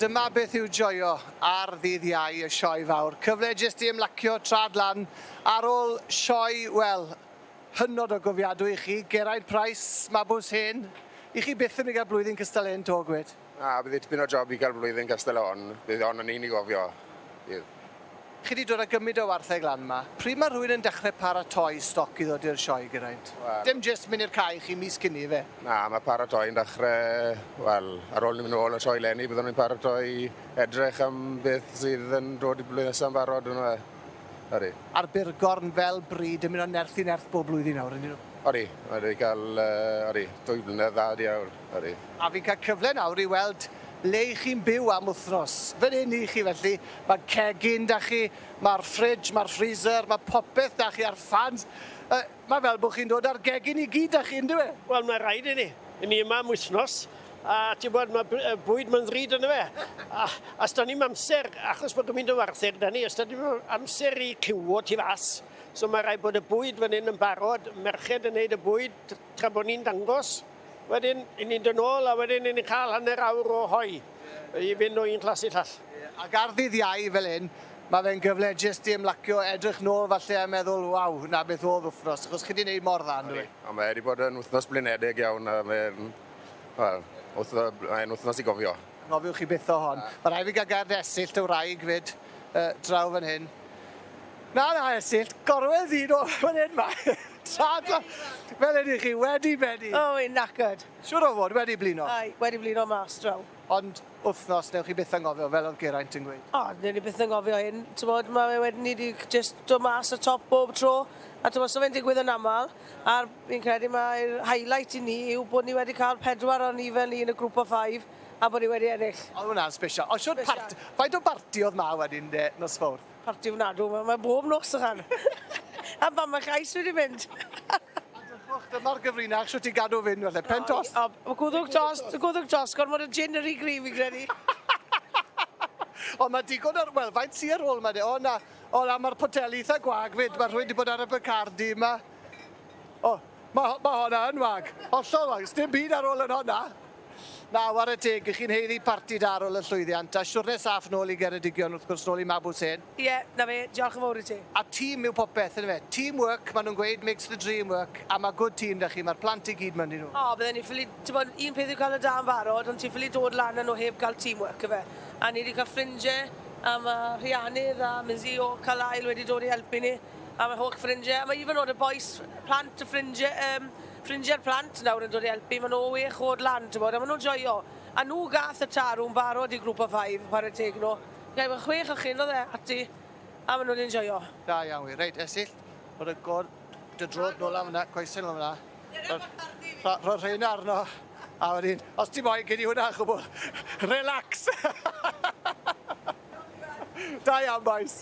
Dyma beth yw joio ar ddydd Iau y Sioe Fawr. Cyfle jyst i ymlacio trad lan ar ôl sioe, wel, hynod o gofiadwy i chi. Geraint Price, Mabws Hen, i chi byth yn mynd i gael blwyddyn cystal hyn 'to, gwed? Na, bydd hi tipyn o job i gael blwyddyn cystal â hon. Bydd hon yn un i gofio. Bydd. Chi 'di dod â gymint o wartheg lan 'ma. Pryd ma' rhywun yn dechre paratoi stoc i ddod i'r sioe, Geraint? Wel. Dim jyst mynd i'r cae chi mis cyn 'ny ife? Na, ma' paratoi yn dechre, wel, ar ôl ni mynd nôl o'r sioe leni, byddwn ni'n paratoi edrych am beth sydd yn dod i blwyddyn nesa'n barod on'd yfe? Odi. A'r burgorn fel bryd yn mynd o nerth i nerth bob blwyddyn nawr, yndyn nhw? Odi, mae wedi cael, odi, dwy flynedd dda diawl, odi. A fi'n cael cyfle nawr i weld le 'y chi'n byw am wythnos. Fan hyn 'y chi felly, mae cegin 'da chi, mae'r fridge, mae'r freezer, mae popeth 'da chi a'r ffans. Yy, mae fel bod chi'n dod â'r gegin i gyd 'da chi, yndyw e? Wel, mae rhaid i ni. 'Y ni yma am wythnos, a ti'n gwybod, mae bwyd ma'n ddrud yndyfe? A, a 'sda ni'm amser, achos bod gymaint o wartheg 'da ni, os 'da ni'm amser i ciwo tu fas, so mae rhaid bod y bwyd fan hyn yn barod, merched yn neud y bwyd tra bod ni'n dangos. Wedyn, 'yn ni'n dod nôl a wedyn 'yn ni'n cael hanner awr o hoe i fynd o un class i'r llall. Ac ar ddydd Iau fel hyn, mae fe'n gyfle jyst i ymlacio, edrych nôl falle a meddwl, waw, 'na beth o'dd wythnos, achos chi 'di neud mor dda, yndyfe? Odi, ond mae wedi bod yn wythnos blinedig iawn a mae'n, wel, mae'n wythnos i gofio. Anghofiwch chi byth o hon. Ma' rhaid fi gael gair 'da Esyllt, y wraig 'fyd, draw fan hyn. Na, na, Esyllt, gorwedd di nôl fan hyn 'ma. Tra, tra, fel hyn i chi, wedi bennu. O, wi'n knackered. Siŵr o fod, wedi blino. Aye, wedi blino mas draw. Ond wythnos, newch chi byth anghofio, fel oedd Geraint yn gweud. O, newn ni byth anghofio hyn. T'mod, ma' fe wedyn ni 'di jyst dod mas y top bob tro, a t'mod, so fe'n digwydd yn amal, a'r fi'n credu mai'r highlight i ni yw bod ni wedi cael pedwar o'n ni fel ni yn y group of five, a bod ni wedi ennill. Oedd hwnna'n special. Ond shwt part-, faint o barti oedd 'ma wedyn de, nos Fowrth? Parti ofnadw, ma' ma' bob nos ychan. A fam a chais wedi mynd. A drychwch, dyma'r gyfrinach, shwt ti'n gadw fynd felly, pen tost. O, ma' gwddwg tost, gwddwg tost, gormod o gin yn rhy gryf fi'n credu. Ond ma' digon ar, wel, faint sy ar ôl 'ma de? O na, o na, ma'r poteli eitha gwag 'fyd, ma' rhywun 'di bod ar y Bacardi 'ma. O, ma' ma' honna yn wag, hollol wag, sdim byd ar ôl yn honna. Na, ware teg, 'ych chi'n haeddu parti da ar ôl y llwyddiant, a siwrne saff nôl i Geredigion wrth gwrs, nôl i Mabwsên. Ie, 'na fe, diolch yn fowr i ti. A tîm yw popeth, yndyfe? Team work, ma' nhw'n gweud, makes the dream work, a ma' good team 'da chi, ma'r plant i gyd 'ma yndyn nhw? O, bydden ni ffili, t'mod, un peth yw cael y da yn barod, ond ti ffili dod lan â nhw heb gael teamwork, yfe? A ni 'di cael ffrindie, a ma' Rhianydd a Mizzy o Carlisle wedi dod i helpu ni, a ma' holl ffrindie, a ma' even o'r y bois, plant y ffrindie, yym, Ffrindiau'r plant nawr yn dod i helpu, maen nhw o wech oed lan, t'mod, a maen nhw'n joio. A nhw gath y tarw'n barod i grŵp o five, chwarae teg nhw. Ie, wel chwech o chyn oedd e, ati, a maen nhw wedi'n joio. Da iawn wir. Reit, Esyllt, rho dy god, dy drod nôl lan fan'na, coesau nôl fan'na. Rho, rho rheina arno, a wedyn, os ti moyn, gei di hwnna chwbl. Relax! Da iawn, bois.